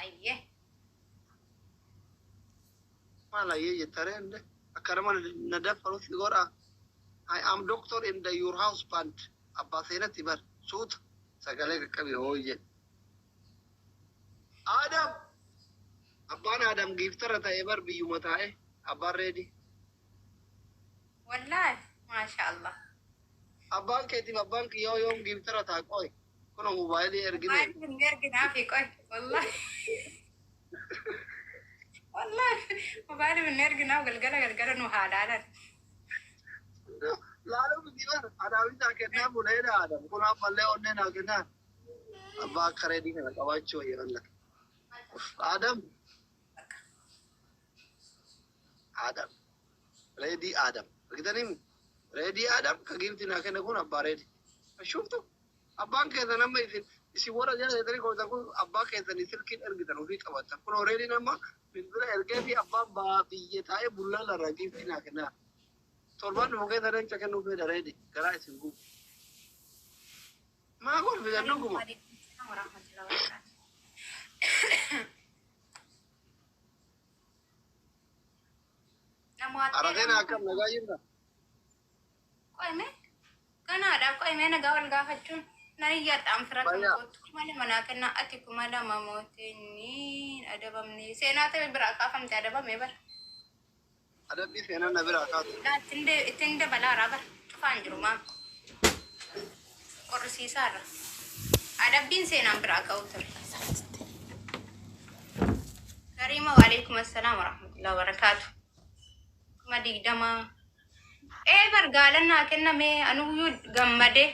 Ayyee. Maal ayyee jettaree inde akka nama na daffarutti godha. I am doctor in the your husband. Abbaa seenatti bar suuta sagalee qaqqabi hooyye. Adam! Abbaan Adam giiftara ta'e bar biyyuma taa'e abbaan reedi. Wallaahi maasha Allah. Abbaan keetiif abbaan kiyyaa yoom giiftara ta'a qoy. Kun mobaayilii ergine. Maal hin erginaafi qoy. Wallaahi. Wallaahi mobaayilii hin erginaaf galgala galgala nu haa laalan. Laaluu miti bar adaamisaa kennaa buleedha Adam. Kun ammallee onnee naa kennaa. Abbaa akka reedii kana qabaachuu wayya wallah. Adam. Adam. Reedii Adam. Argitanii reedii Adam ka giifti naa kenne kun abbaa reedii. Shuftu abbaan keessan amma isin warra jala jettanii gootan kun abbaa keessanii silkiin ergitan ofii qabatan. Kun reediin amma bilbila ergee fi abbaan baa biyya taa'ee bullaa larraa giifti naa kennaa. Torbaan dhufu keessa leenca kennuu fedha reedi garaa isin gubu. Maa kolfitan dhuguma? Warahmatullahi wabarakatuh. Namoota Arafeen akkam nagaa jirta? Qo'ime ganaadha qo'ime nagaa wal gaafachuun nan iyyadhaan fira kan Bayyaa. kootu 2000 naa kennaa ati 2000 mootiin adabamne seenaa ta'e biraa kaafamte adabame bara. Adabbii seenaa na biraa kaatu. Ittiin dabalaaraa bara cufaan jiru maam qorrisiisaarra adabbiin seenaan biraa ka'u ture. Kariima waalaikum assalaam warahmatullahi wabarakaatu. 20,000. Ee bar gaalan naa kenname anuyyuu gammadee.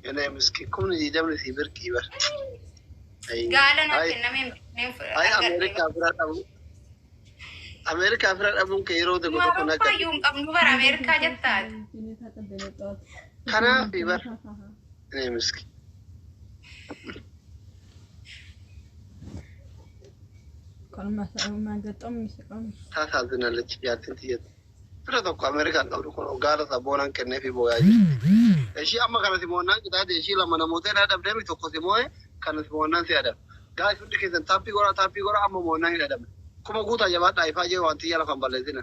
Yenee miski 20,000 si birqii bar. Gaala naa kenname Ay Ameerikaa bira dhabu. Ameerikaa bira dhabuun kee yeroo tokko tokko na Awurooppaa iyyuu hin qabnu bara Ameerikaa jettaati. Kanaaf bar. Yenee miski. ታሳዝናለች jaartiin tiyyatti. Fira tokko Ameerikaan qabdu kun gaala sabboonaan kenneefi booyaa jirti. Ishii amma kana simoonnaan qixaate ishii lama namoota hin adabdeemi tokko simoo'e kana simoonnaan si adaba. Gaas hundi keessan taappii godhaa taappii godhaa amma moonnaan hin adabne. Kuma guutaa jabaadhaa ifaa jee waan xiyya lafan balleessina.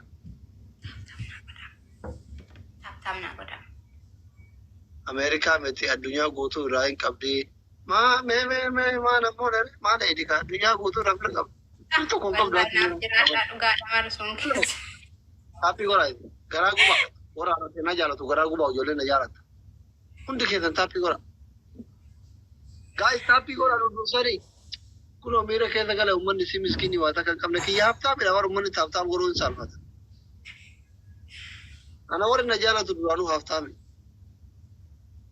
Tap tap naa godhaa. Ameerikaa miti addunyaa guutuu irraa hin qabdi. Maa mee mee mee maa namoota maa dheedika addunyaa guutuu irraa fira qabdi. Fira tokko hin qabdu. Naaf jiraadhaa dhugaadha marsuun keessa. Taappii godhaa garaa guba warra arrabsee na jaalatu garaa guba ijoolleen na jaalata. Hundi keessan taappii godhaa. Guys taappii godhaa dhudhuusanii. Kunoo miira keessa gala uummanni si miskiinii waa takka hin qabne kiyya haftaamidha warra uummanni taaptaam godhuu hin saalfata. Ana warri na jaalatu duraanuu haftaami.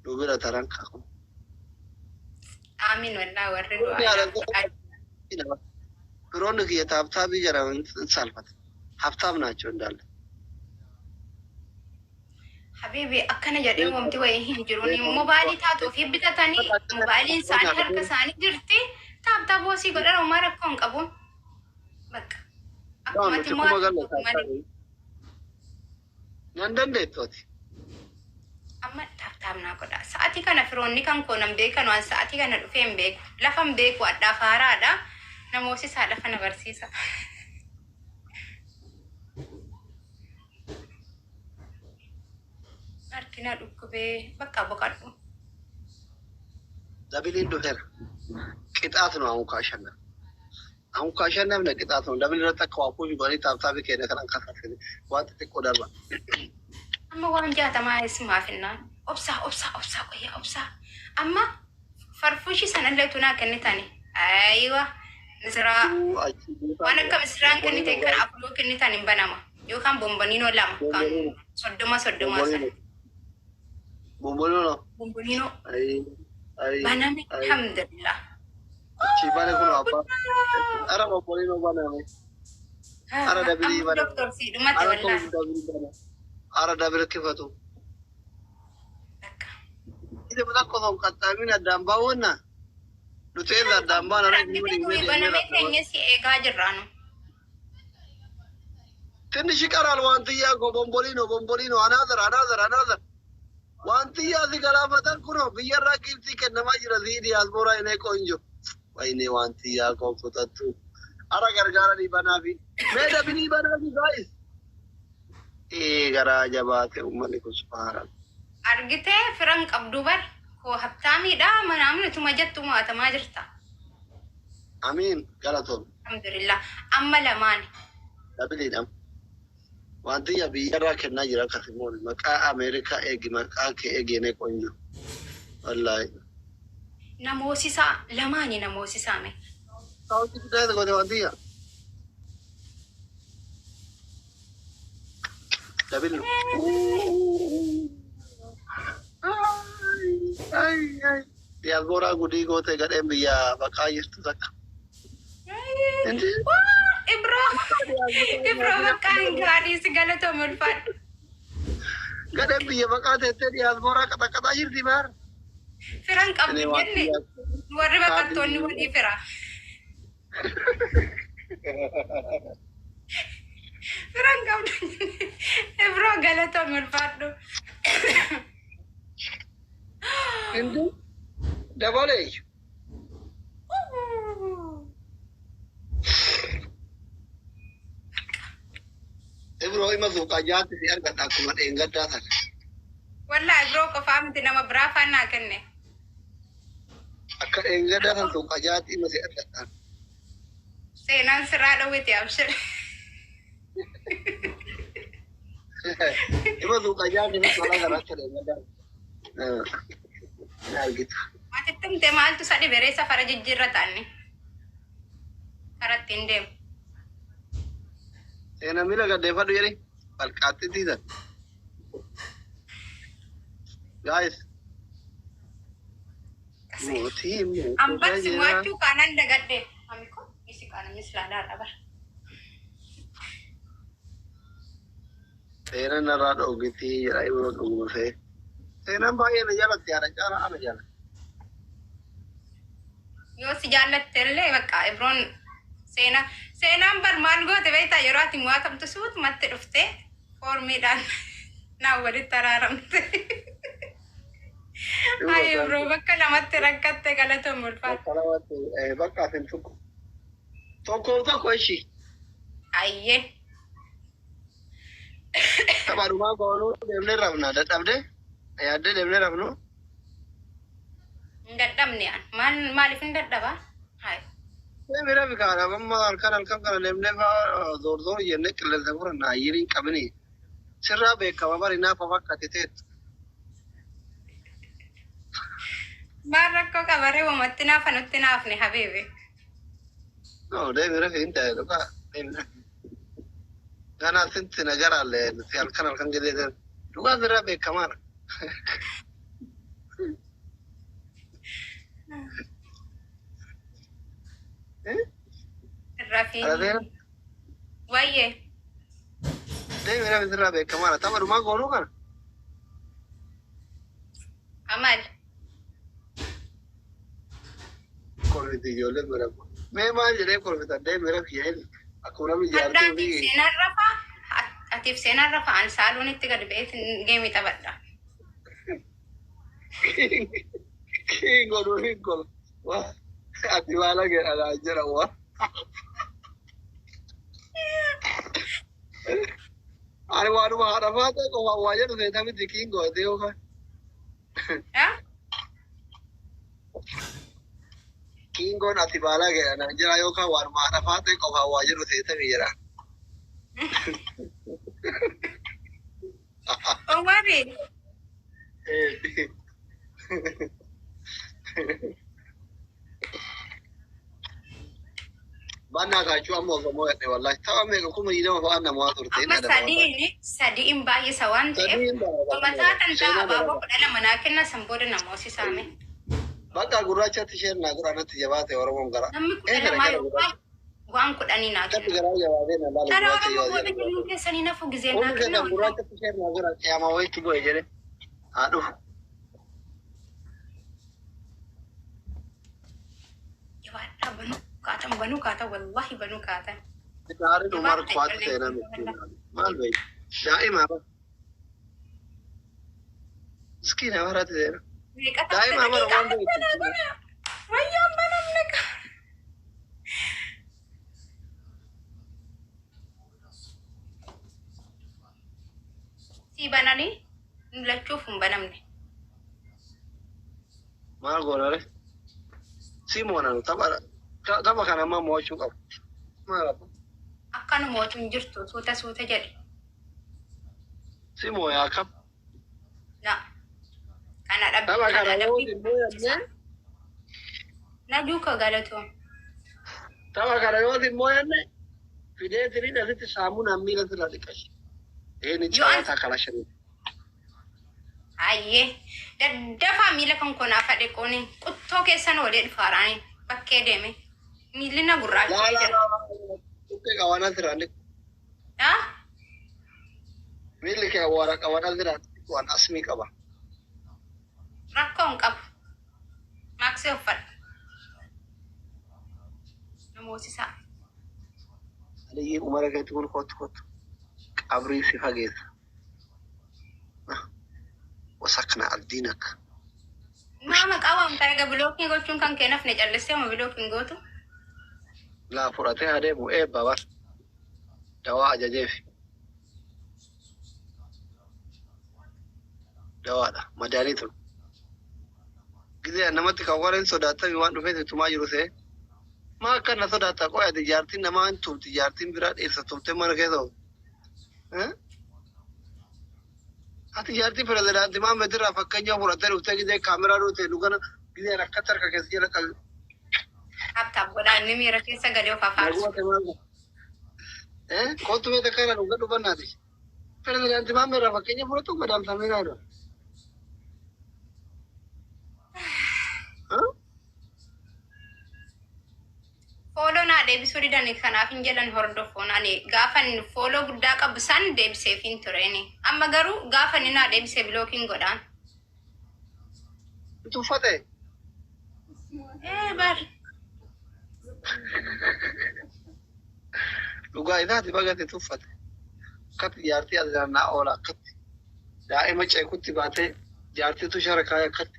Nu bira taran kaku. Amiin wallaa warri du'aa. Firoonni kiyya taaptaabii jedhama hin saalfata. Haftaam naachoo እንዳለ. Habibi akkana jedhee wanti wayii hin jiru. Mobaayilii taatu ofii bitatanii mobaayiliin isaanii harka isaanii jirti. Tap tap boosii godhan homaa rakkoo hin qabu. Bakka. Akkumatti Nuti kuma galle immoo malee. taaptaabii. Nan dandeettu ati. Amma tap tap naa godha. Sa'atii kana firoonni kan koo nan beekan waan sa'atii kana dhufee hin beeku. Lafa hin beeku addaaf haaraadha. Namoosisaa lafa na barsiisa. Harki na dhukkubee bakka boqadhu. Dabiliin dhufeera. Qixaat ነው አሁን ካሸነፍ አሁን ካሸነፍነ ቅጣት ነው። Double irratti akka waa push godhanii taaptaabii keenya kanan kasaasine waan xixiqqoo darba. Amma waan 60 isimaaf hinnaan. Obsaa obsaa obsaa qoyyaa obsaa. Amma farfuushii sanallee utuu naa kennitani. Ayiwa misiraa waan akka misiraan kennite kan afuruu kennitan hin banama. Yookaan bomboniinoo lama kan 30 30 sana. Bomboniinoo. Bomboniinoo Ay ay baname ay. alhamdulillah. Achi bane kun abbaa. Ara bomboniinoo baname. Ara dabilii Amma baname. doktor si dhumate Ara wallaahi. kun dabilii baname. Ara dabili kifatu. Bakka. Ide tokko tokko qaxxaamin addaan baawwanna. Nuti eessa addaan baana Argitee nuyi banamee keenya si eegaa jirraanu. ትንሽ ይቀራል። ዋንትያ እኮ ቦምቦሊኖ ቦምቦሊኖ another another another Wanti yaasi galaafatan kunoo biyyarraa giiftii kennamaa jira sii diyaaspooraa inee qoonjo. Wayne wanti yaa koo kutattu. Ara gargaaranii banaafi. Mee dabinii banaafi guys. Ee garaa jabaate uummanni kun subhaanallah. Argitee firan qabdu bar koo habtaamiidha manaamni tuma jettu mo'atamaa jirta. Amiin galatoom. Alhamdulillah. Amma lamaani. Dabiliidha. Wanti yaa biyyarraa kennaa jira akkasimoon maqaa Ameerikaa eegi maqaa kee eegi inee qoonjo. Wallaahi. Namoosisaa lamaani namoosisaa mee. Saawutti guddaa goote wanti yaa. Dabil. Diyaasbooraa gudii gootee gadheen biyya baqaa jirtu takka. Ibro, Ibro bakka hin gaarii si galatoom ulfaadhu. Gadheen biyya baqaa teettee diyaasbooraa qaxaqaxaa jirti baar. Firan qabdu jenne warri baqattoonni walii fira. Firan qabdu jenne Ibro galatoom ulfaadhu. Indi dabalee. Ibro ima suuqaa jaatti si argadha akkuma dheengaddaa sana. Wallaa Ibro qofaa miti nama biraa faanaa kenne. Akka dheengaddaa sana suuqaa jaatti ima si argadha. Seenaan sirraa dhowwite abshir. Ima suuqaa jaatti ima tola gara akka dheengaddaa. Ni argita. Atitti himte maaltu isa dhibe safara jijjiirra ta'anni. Karaa ittiin deemu. Seenaa miila gaddeeffadhu jedhi balqaatti tiisan. Guys. Mootii Ambar si mo'achuu kaanaan dagadhe. Amiko isi kaana mislaadhaa dhabar. Seenaan narraa dhoogiti jedha ibro dhuguma see. Seenaan baay'ee na jalatti haadha caala ana jala. Yoo si jaallatte illee bakka Ibroon seenaa seenaan bar maal goote beektaa yeroo ati mo'atamtu suutumatti dhuftee foormiidhaan naan walitti araaramte. Ay Ibro bakka lamatti rakkatte galatoom ulfaata. Bakka lamatti bakka asin tokko. Tokkoof tokko ishii. Ayyee. Taphaadhumaa goonuu deemnee rafna dadhabdee yaaddee deemnee rafnu. Hin dadhabne an maal maaliif hin dadhabaa? Hai. Deemee rafi kaana amma halkan halkan kana deemnee faa zoor zoor jennee qilleensa furanna ayyiriin hin qabini. Sirraa beekama bari naafa fakkaate teettu. Maal rakkoo qabaree wamatti naafa nutti naafne habiibi. No deemee rafi hin ta'e dhugaa deemee rafi. Ganaa sinti nagaraalle nuti halkan halkan jedhee dhugaa sirraa beekamaadha. Rafii. Alateera Wayyee. deemee rafi sirraa beekamaadha. Tapha dhumaa goonuu kana. Amal. Kolfiti ijoolleen bira. Mee maal jedhee kolfita deemee rafi jedhee akkuma namni jaartii Haddaatiif ofii. seenaan rafaa. Atiif seenaan rafaa an saaluun itti gad ba'eetiin geemii taphadha. Kiin godhuu hin godhu. Ati maala jedha jira waa. Ani waanuma haadha faatee qofaan waa jedhu seeta miti kiin godhatee yookaan. Kiingoon ati baala jedha jira yookaan waanuma haadha faatee qofaan waa jedhu seetami jedha. Owwari. Bannaa kaachuu amma osoo mo'adhe wallaahi tapha meeqa 20,000 fa'aa namaa turte Amma sadiin sadiin baay'isa waan ta'eef Sadiin baay'isa. mataa kan ta'a Seenaa abaaboo daraba. 12 naa kenna san booda namoosisaame. Bakka gurraachatti isheen naa godhanatti jabaate Oromoon gara. Namni kudha Eegale lamaa gara yookaan gurraacha. waan kudhanii naa Akkatti kenna. garaa jabaatee na laala Karaa gurraacha Oromoo booda jabaatee. kennuun keessanii nafu gizee naa Hundi kenna keessan wallaahi. gurraachatti isheen naa godhan qiyaamaa wayitti bu'e jedhe haa dhufu. Jabaadhaa banuu kaatan banuu kaatan wallaahi banuu kaatan. Gaariin Umar Jabaadhaa kuwaatti ijoolleen seenaa kun miti. wallaahi. Maal beeku? Daa'ima. Miskiin. Miskiina maraati seena. Meeqa Daa'ima taphte amara daqiiqaa waan beektu. banaa banaa. Wayyaan banamne ka. Sii bananii nu lachuuf hin banamne. Maal goona re? Si moonanu tapha tapha kana ammaa mo'achuu qabu. Maal abbo? Akkanuma otuu hin jirtu suuta suuta jedhi. Si mooyaa akkam? Na. Kana dhabbi Tapha kana kana yoo dhabbi. hin moo'anne Najuu ka galatoom. Tapha kana yoo hin moo'anne fideetiniin asitti saamunaan miila sirra dhiqashi. Inni Yoo an cawwataa kala shanii. Hayyee daddafaa miila kan koo naaf dhiquuni quttoo keessan oolee dhufaaraani bakkee deeme miilli na Laa gurraacha'ee laa jira. laa laa. Tuqqee qabanaa sirraa dhiqu. Haa? Miilli kee awwaara qabanaa sirraa dhiqu waan asmii qaba. Rakkoo hin qabu. Maaksii uffadha. Namoosisaa. Aliyyii umara keetti kun kottu kottu. Qabrii si fageessa. Wasakna addiinak. Maa maqaa waamtaa egaa bilookii gochuun kan kee nafne callistee ma bilookiin gootu? Laa fudhatee adeemu eebba bar. Dawaa ajajeef. Dawaadha. Madaanii tun. Gizee namatti kan warreen sodaatame waan dhufeef tumaa jiru see. Maa akka na sodaata qoy ati jaartiin namaa hin tumti jaartiin biraa dhiirsa tumtee mana keessa oolti. Ati jaartii pirezidaantii Maammed irraa fakkeenya fudhattee dhuftee gizee kaameraa dhuftee dhugana gizee rakkatti harka keessa jala qabu. Taaptaap godhaa inni miira keessa galee of afaarsu. Naguma ta'e maal? Kottu mee takka irraa dhugaa dhufannaati. Pirezidaantii Maammed irraa fakkeenya fudhatu madaamsamee naadha. Fooloo naa deebisuu didani kanaaf hin jedhan hordofoon ani gaafan fooloo guddaa qabu san deebiseef hin tureeni. Amma garuu gaafa inni naa deebisee bilookiin godhaan. Tuffate. Ee bar. Dhugaa isaati bagate tuffate. Akkatti jaartii as naannaa oola akkatti. Daa'ima ceekutti baatee jaartiitu shara kaayee akkatti.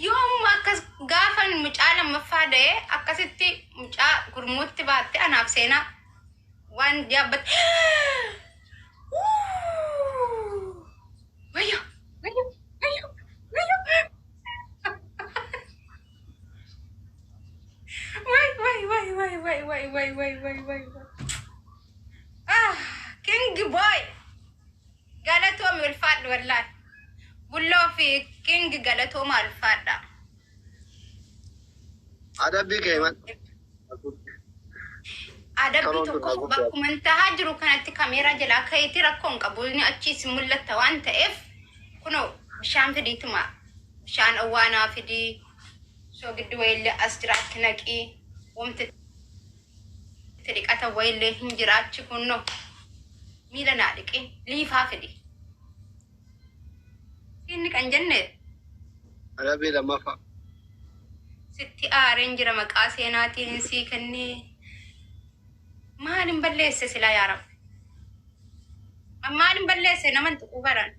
Yoomuma akkas gaafan mucaa lammaffaa da'ee akkasitti mucaa gurmuutti baatte anaaf seenaa waan yaabbatte. Wayyo! Wayyo! Wayyo! Wayyo! Way way way way way way way way way way way. Ah, King Boy! Galatoomi ulfaadhu wallaahi. Bulloo fi King galatooma ulfaadha. Adabbii kee himan. Adabbii Karoon tokko tun guddaa. bakkuma tahaa jiru kanatti kameeraa jalaa ka'eeti rakkoo hin qabu. Inni achiis mul'atta waan ta'eef kunoo bishaan fidiituma bishaan owwaanaa fidii soogiddi wayiillee as jiraatti naqii wamti itti dhiqata wayiillee hin jiraachi kunno miila naa dhiqi liifaa fidi. Inni kan jenne Adabbii lammaffaa. Sitti aareen jira maqaa seenaatiin sii kennee maalin balleesse silaa yaa rabbi. Maalin balleesse naman tuquu baran.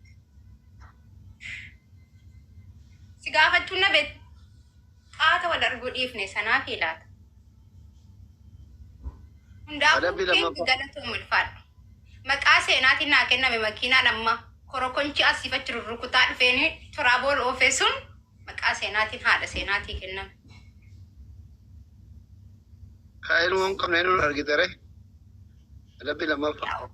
Si gaafachuun na beet qaata wal arguu dhiifne sanaaf laata. Hundaafuu Adabbii keenya lammaffaa. galatoom ulfaadha. Maqaa seenaatiin naa kenname makiinaan amma korokonchi asiif achi rurrukutaa dhufeeni turaabool oofee sun maqaa seenaatiin haadha seenaatii kenname. Ka ilmoo hin qabne nuun argite re. Adabbii lammaffaa.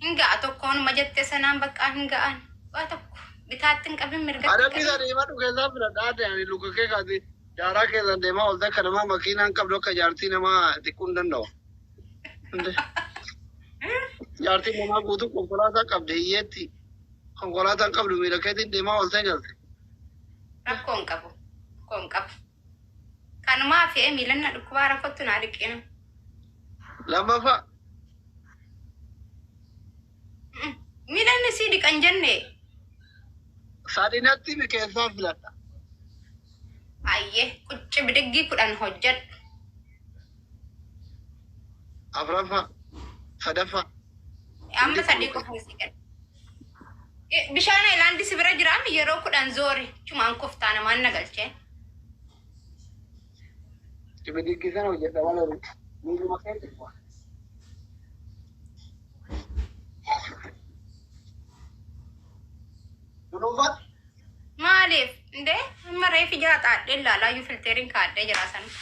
Hin ga'a tokkoonuma jettee sanaan baqqaa hin ga'an. Waa tokko bitaatti hin qabin mirgatti hin Adabbii qabin. sana hima dhugeessaa fira dhaate ani luka kee kaati daaraa keessan deemaa oolte akka namaa makiinaa hin qabdu akka jaartii namaa xiqquu hin danda'u. Jaartiin namaa guutuu konkolaataa qabdi hiyyeetti. Konkolaataa hin qabdu miila keetiin deemaa ooltee galte. Rakkoo hin qabu. Rakkoo hin qabu. Kanumaa fe'ee miilanna dhukkubaa rakkootti naa dhiqina. Lammaffaa. Miilanni sii dhiqan jenne. Sadinatti mi keessaa filadha. Ayyee qucci bidiggii 10 hojjedhu. Afuraffaa. Sadaffaa. Amma sadii qofa si kenna. Bishaan Ayilaandii si bira jiraami yeroo 10 zoori chumaan koftaa namaan na galchee. Ibidiggisan hojjedha malee miiluma keessa bu'a. Dunuufat. Maaliif indee amma reefi jaaxaadhee ilaalaa iyyuu filteeriin kaadhee jira sana.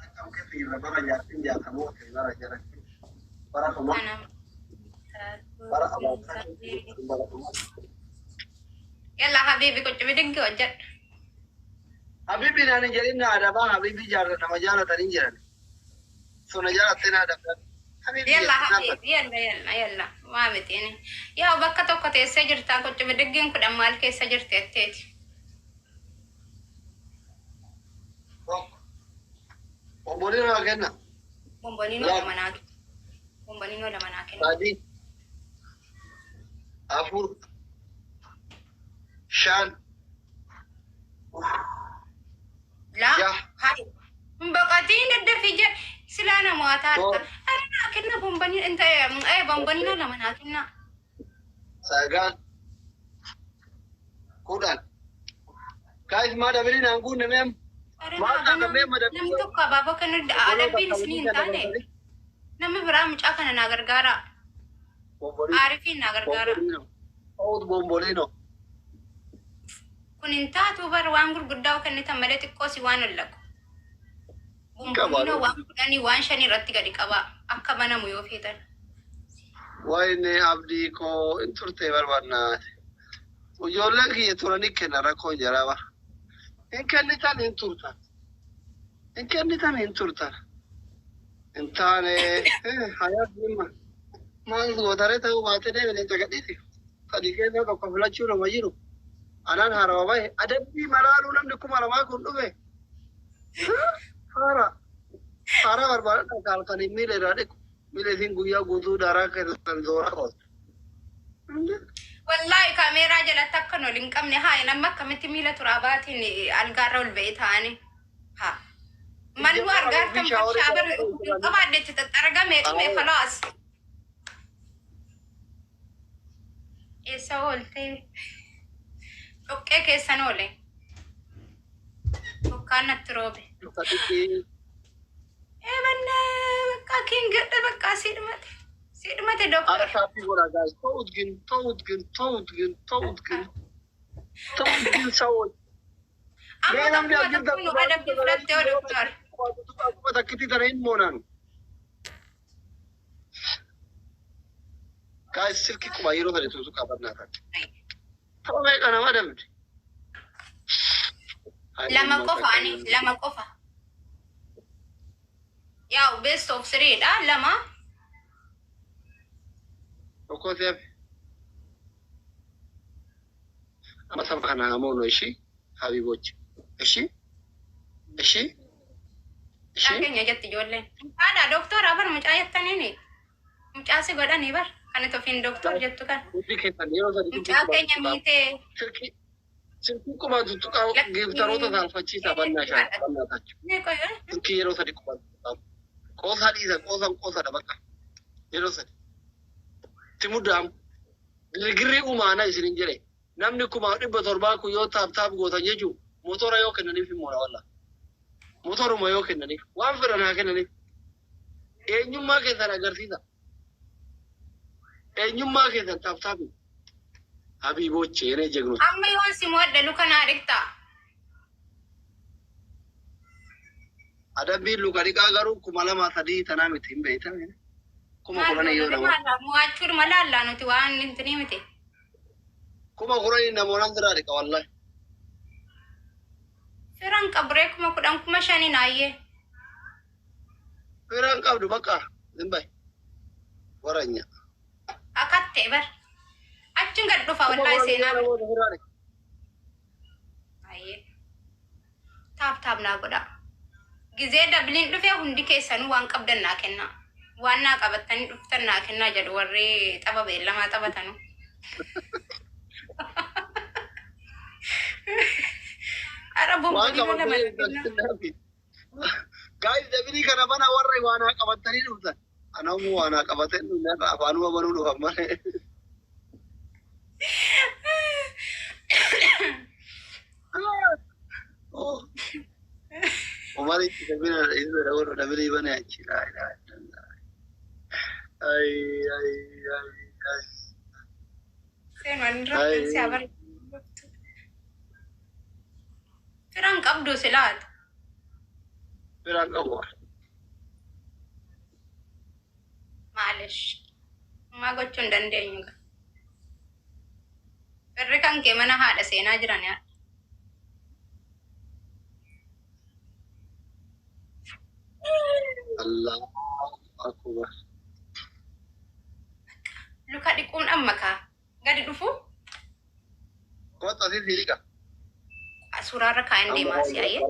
Akkam keessa jirra bara jaartiin jaatamoo ta'e bara jaratti. Bara dhuma. Bara abaataa bara dhuma. Yalla habibi qochi biddiggi hojjedha. Habibi naan hin jedhin na adabaa habibi jaarra nama jaalatanii jiran. Sona jaalattee na adabaa. Habibi Yalla jedhin habibi yalla yalla yalla waa mitiini. Yaa bakka tokko teessee jirtaa qochi biddiggiin 10 maal keessa jirti jetteeti. Tokko. Obbolii naa kenna. Bomboniinoo 2. lama naa kenna. Bomboniinoo lama naa kenna. 3. 4. 5. Laa 6. hai. Hin baqatiin daddafii jedh silaa namoota harka. 7. Ara naa kenna bomboniin inta bomboniinoo lama naa kenna. 9. 10. Guys, maa dabilii naan guunne meem. Ara Maal naa taata mee namni tokko abaaboo kennu adabbiin isinii hin taane namni biraa mucaa kana naa gargaara. Bomboliino. Aarifiin naa gargaara. Bombolino. Oud bombolino. Kun hin taatu bar waan gurguddaa kennitan malee xiqqoo si waan hollaqu. Bomboniinoo waan 10 waan 5 irratti gadi qaba akka banamu yoo feetan. Wayne abdii koo hin turte barbaannaate. Ijoolleen kiyya turanii kenna rakkoon jira bara. Hin kennitan hin turtan. Hin kennitan hin turtan. Hin taane hayaa dhimma. Maal gootaree ta'uu baatee deemee jagadhiiti. Sadii keessaa tokko filachuu nama jiru. Anaan haarawa bahe adabbii malaaluu namni 2000 kun dhufe. Haara. Haara barbaadadha halkanii miila irraa dhiqu. Miila isiin guyyaa guutuu daaraa keessan zooraa ooltu. Wallaahi kaameeraa jalatti akka ol hin qabne haa namni akkamitti miila turaabaatiin algaarra ol ba'ee ta'anii. Haa. Mannu argaartan farshaa bar qabaadhe itti xaxxaragamee dhume khalaas. Eessa ooltee? Dhoqqee keessan oole. Bokkaan natti roobe. Ee banna bakka kiin gadha bakka si dhumate. Si dhumate Ara doktor. taappii godhaa guys. ተውት ግን ተውት ግን ተውት ግን ተውት ግን ተውት ግን ሰዎች Amma takkuma takkuun adabbii fudhatte yoo doktor. Takkitti tana hin moonanu. Guys, silkii quba yeroo sadi tuutu qabannaa Tapha meeqa nama adabde? Lama qofa ani lama qofa. Yaa'u best of three dha lama. Tokko si hafe. Amma saba kana hamoonu ishii habibochi. Ishii ishii Mucaa ishii keenya jetti ijoolleen. Haadha doktor abar mucaa jettaniini. Mucaa si godhanii bar kan itti ofiin doktor jettu kan. Hundi keessan yeroo sadi Mucaa keenya miitee. Silkii silkii quba tuttuqaa giiftaroota saalfachiisaa bannaa shaan bannaa tachu. Mee qoyoo. Silkii yeroo sadi quba tuttuqaa. Qoosaa dhiisa qoosaan qoosadha bakka. Yeroo sadi. Itti muddaamu. Girgirri umaana isinin jedhe. Namni 700,000 kun yoo tap tap gootan jechuun motora yoo kennaniif hin moona walla. Motoruma yoo kennaniif waan fedhan haa kennaniif. Eenyummaa keessan agarsiisa. Eenyummaa keessan tap tapi. Habiboche የኔ ጀግኖች. Amma yoon si mo'adhe luka naa dhiqtaa. Adabbiin luka dhiqaa garuu 2000 3 tanaa miti hin beektan. 10,000 yoo nama. Mo'achuudhuma laallaa nuti waan intinii miti. 10,000 namoota biraa dhiqa wallahi. Firan qaburee 10,000 5,000 naayyee. Firaan qabdu bakka zimbay. Waranya. Akatte bar. Achin gad dhufa wallahi seenaa. Namoota biraa dhiqa. Ayyee. Tap tap naa godha. Gizee dabiliin dhufee hundi keessanuu waan qabdan naa kennaa. Waan naa qabattanii dhuftan naa kennaa jedhu warri tapha beellamaa taphatanu. Ara Waan bomboniinoo lama naa kennaa. qabatanii Guys, dabilii kana bana warra waanaa qabatanii dhuftan. Anamu waanaa qabatee dhufne afaanuma banuu dhufan malee. Umar itti dabila isa dabalu dabilii bane achi. Laa ilaaha illallah. Ay ay ay ay. Seenaan irratti si abar. Firaan qabdu silaat. Firaan qabu. Maalish. Maa gochuu hin dandeenyu. Firri kan kee mana haadha seenaa jiran yaa. Allahu akbar. Luka dhiquun amma kaa. Gadi dhufu Kottu asii siiliqa. Suuraarra kaa'een deemaa si ayyee.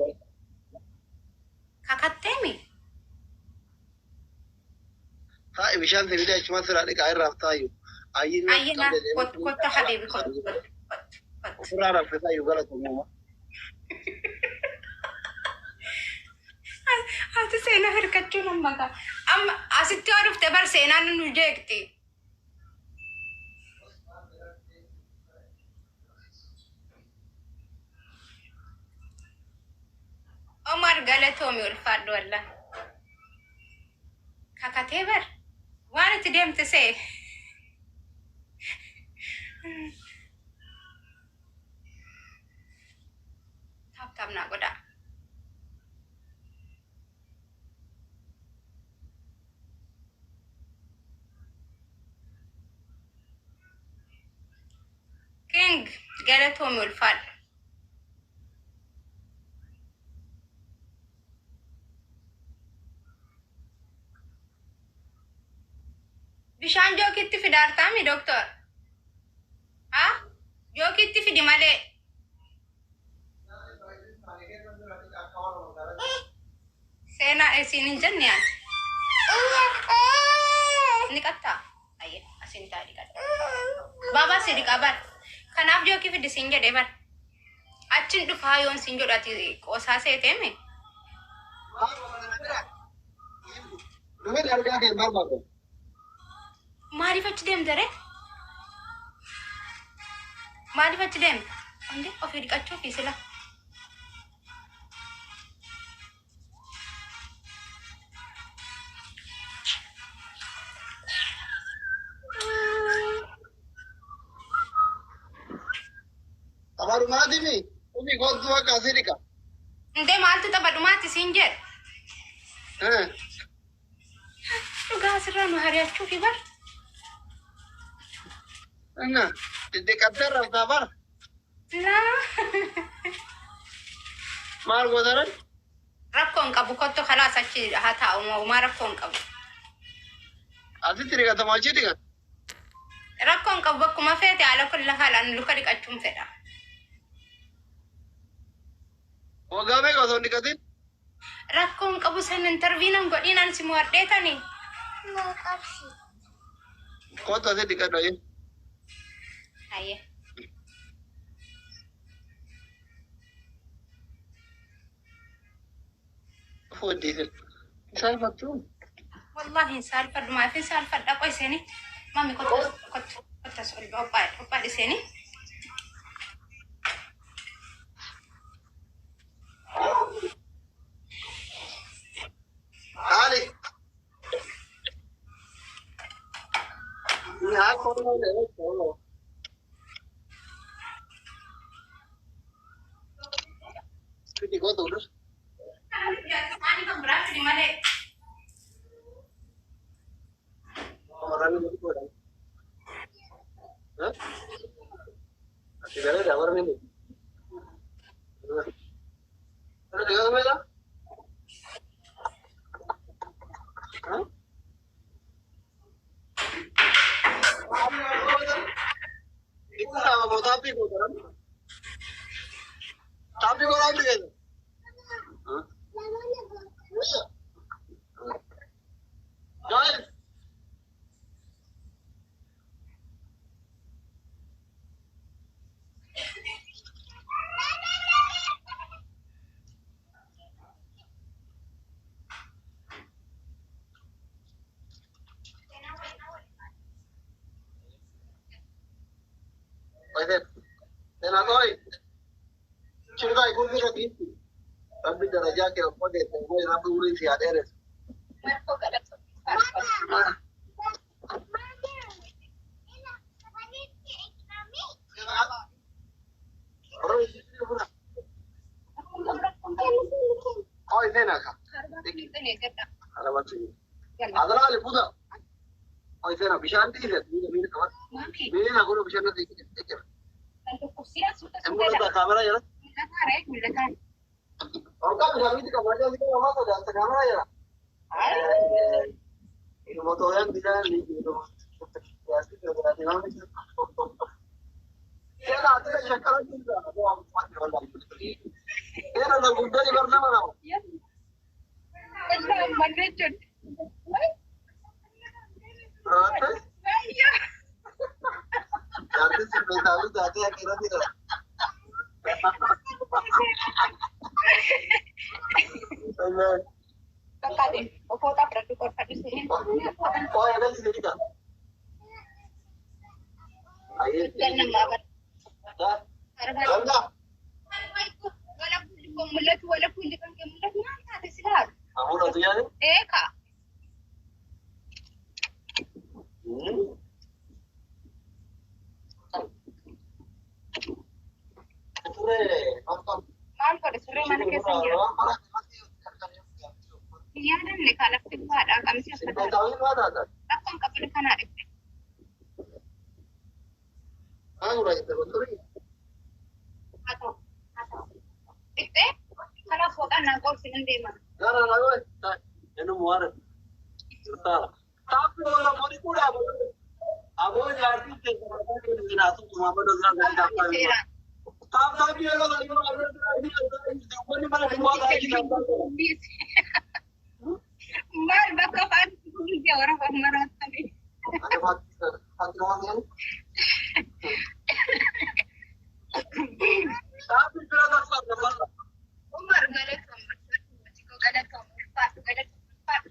Kakatteemi. Taa'i bishaan sibiila achuma sirraa dhiqaa irraaf taa'u. Ayyiin Ayyina kottu kottu habiibi kottu kottu kottu kottu. Ofirraa raffisaa iyyuu galatumuma. Ati seenaa hirkachuun amma kaa. Amma asitti yoo dhufte bar seenaan nu jeeqti. Omar galatoomi ulfaadhu wallah. Kakatee bar. Waan itti deemte see. Tap tap naa godhaa. King galatoomi ulfaadhu. Bishaan jookitti fidaartaami doktor? Haa? Jookitti fidi malee. Seenaa isiin hin jenne yaani. Ni qattaa? Ayyee asiin taa dhiqadha. Baabaa si dhiqaa bar. Kanaaf jookii fidi siin jedhee bar. Achin dhufaa yoon siin jedhu ati qoosaa seeteemi. Dhufeen argaa kee hin barbaadu. Maaliif achi deemte ree? Maaliif achi deemte? Ande ofii dhiqachuufi sila. Taphaadhumaatimi ofii kottu akka asii dhiqa. Indee maaltu taphadhumaatti siin jedhe? Dhugaa asirraa nu hari'achuufi bar. Inna dhiqattee raftaa bar. Laa. Maal gootaran? Rakkoo hin qabu kottu kalaas achi haa taa'u uumaa rakkoo hin qabu. Asitti dhiqatamu achi dhiqata. Rakkoo hin qabu bakkuma feete haala kulla haalaan luka dhiqachuun fedha. Waggaa meeqa osoo hin dhiqatin? Rakkoo hin qabu san interviinan godhiin si mo'adheetani. Kottu asitti dhiqadhu ayyee. Ayyee. Fooddiisin. Saalfattuu? Wallahi hin saalfadhu maaf hin saalfadha qoy seeni. Mami kottu kottu kottu as ol qophaadhi seeni. Haali. Haa kooluu. Fidi kottu dhuf. Ani kan biraa fidi malee. Ati galee dabar mini. Ada dhiqatu meeqa? Taappii gootaran. Taappii godhaan dhiqatu. Guys. Kurfi giifti. Rabbi darajaa kee okkoo deesse rabbi umurii si haa dheeressu. Oi seenaa ka. Adalaali buda. Oi seenaa bishaan dhiise miila qabata. Miila kun bishaan natti jira. Mul'ata kaameraa jira. Orkaa bishaan miti qabaa jira nama sodaata kaameraa jira. Motoraan bishaan ni jiru. Seena ati shakkara jirta. Seena na guddani bar nama nama. Jaartiin sirreessaafis taatee akka irratti jira. Qo'ee agarsiise jedhika. Amuudhatu yaade? Maal godhe surree mana keessa hin jiru. Hin yaadanne kalafti baadhaa qamsi uffata. Rakkoon qabdu kanaa dhibbe. Haa ta'u haa ta'u. Dhiqxee kanaaf fooxaan naa qoorsi nan deema. Seeraan. Maal bakka faatti biyya warra maraatanii. Umar galatoom galatoom ulfaadhu galatoom ulfaadhu.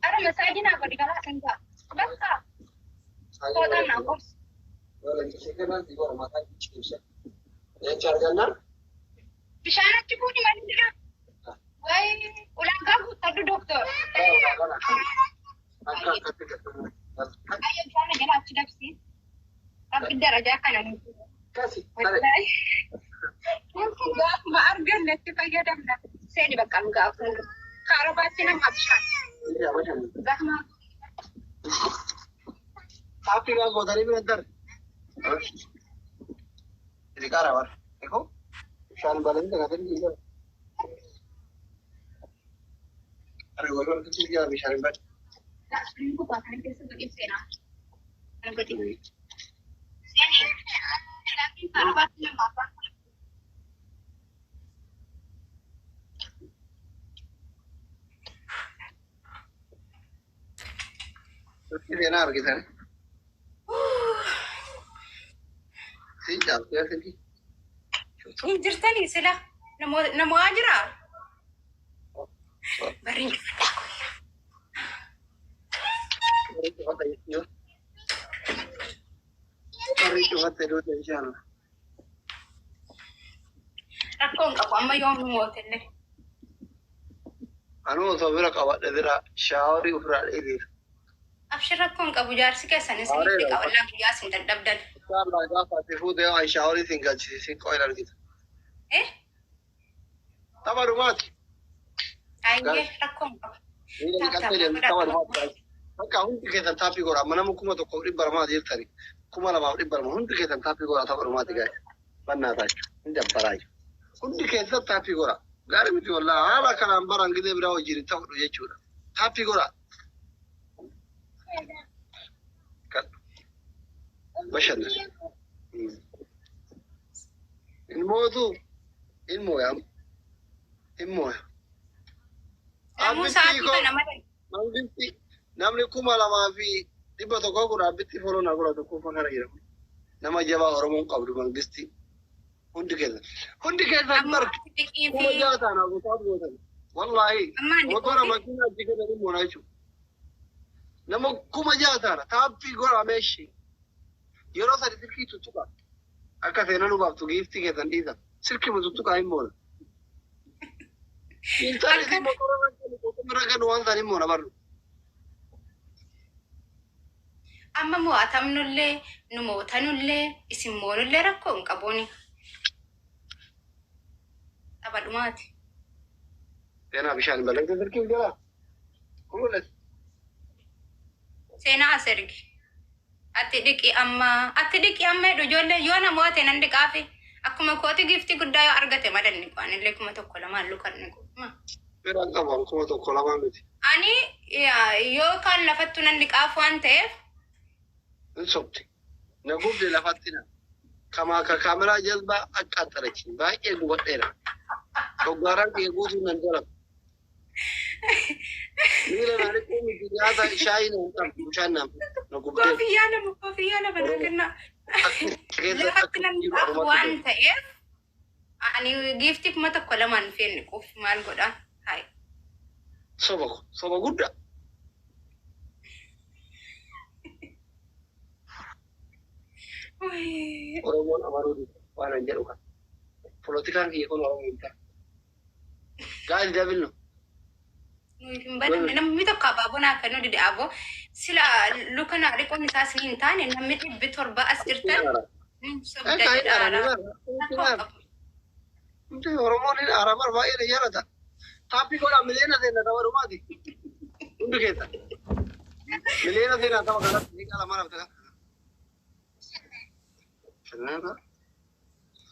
Ara masaajinaa godhi galaa kan ta'a. Bakka fooxaan naa qoorsi. Bishaan achi fuudhi maal jira? Wayi ulaagaa guuttadhu doktor. Ayyo bishaan jala achi dabsi. Rabbi darajaa kana nu. Wallahi. Gaafuma arganne itti fayyadamna. Seeni bakka nu gaafa. Kaarabaatti nama bishaan. Zahmaa. Taappii gootanii bira darbe. Riqaara bara. Eekoo bishaan balanii dhaqatanii jira. Arga wal wal jira bishaan hin bade. Gubbaa kana keessa godhi seenaa. Kana godhi. Seeni. Laakiin kaarabaatti nama abbaan. Seenaa argitan. Si caaltee asitti. Hin jirtanii sila nama jiraa? Barriin cufadhaa qoyyaa. Warri cufatte duute inshallah. Rakkoon qabu amma yoom nu mootellee. Anuu osoo bira qabadhe bira shaaworii ofirraa dheebiif. Abshir rakkoon qabu jaarsi keessan isinitti qaballaa guyyaa isin dadhabdan. Inshallah gaafa ati fuutee waan shaaworii sin galchisiisin qo'in argita. Eh? Tapha dhumaati. Ayyee rakkoon qabu. Miila dhiqattee deemtu tapha dhumaati. Bakka hundi keessan taappii godha. Amma nama 1200 jirtani. 2200 hundi keessan taappii godha tapha dhumaati gaa'e. Bannaa taachuu. Hin dabbaraa jiru. Hundi keessan taappii godha. Gaarii miti wallaa haala kanaan baran gidee biraa wajjin ta'udha jechuudha. Taappii godha. Bashannan. Ilmootu ilmoo yaa ilmoo. Namuu sa'aatii kana malee. Mangisti namni 2100 kun abbitti foloo na godha tokko kana jedhamu. Nama jabaa Oromoon qabdu mangisti. Hundi keessan. Hundi keessan Amma bar xiqqii kuma fi jaha ta'an abusaatu gootan. Wallaahi. amma Motora makiinaa achi kennan moona jechuudha. Nama 6000 ta'an taappii godha meeshii. Yeroo sadi silkii tuttuqa. Akka seenaa nu baaftu giiftii keessan dhiisa. Silkii tuttuqaa hin moona. Intalli isin motora irra kennu waan isaanii immoo na barru. Amma mo'atamnullee nu mootanullee isin moonullee rakkoo hin qabuuni. Tapha dhumaati. Seenaa bishaan hin balleessin silkii jala. Qulqulleessi. Seenaa as ergi. Ati dhiqi amma ati dhiqi amma jedhu ijoollee yoo na mo'ate nan dhiqaafi. Akkuma kooti giftii guddaa yoo argate malee ni qo'an illee 1000 2000 lukan ni qo'ama. Fedhan qabu 1000 2000 miti. Ani yoo kaan lafattu nan dhiqaaf waan ta'eef. Hin sobdi. Na gubde lafatti na. Kamaa ka kaameraa jazbaa aqqaaxxalechi. Baay'ee gubadheera. Shoggaaraan kiyya guutuu nan dalagu. Miila naa dhiquu miti nyaata shaayii naan qabdu bishaan naan na gubdee. Koofiyyaa lama naa kennaa. Keessa Lafatti akka nan jiru dhiqaaf oromatti waan ta'eef ani giftii 1000 2000 feenne quuf maal godhaa? Hayi. Soba soba guddaa. Oromoon amanuu dida waan an jedhu kana. Polotikaan kiyya kun Oromoo hin ta'a. Guys, double no. Nuyi hin banamne namni tokko abaaboo naa kennuu dide aboo sila luka naa dhiquun isaas hin taane namni 700 as jirtan hin sobda jedhaara. Rakkoo qabu. Oromoon hin arabar baay'ee na jaalata. Taappii godhaa miliyoona seenna tapha dhumaati. Hundi keessa. Miliyoona seenaa tapha kanatti ni qala mana.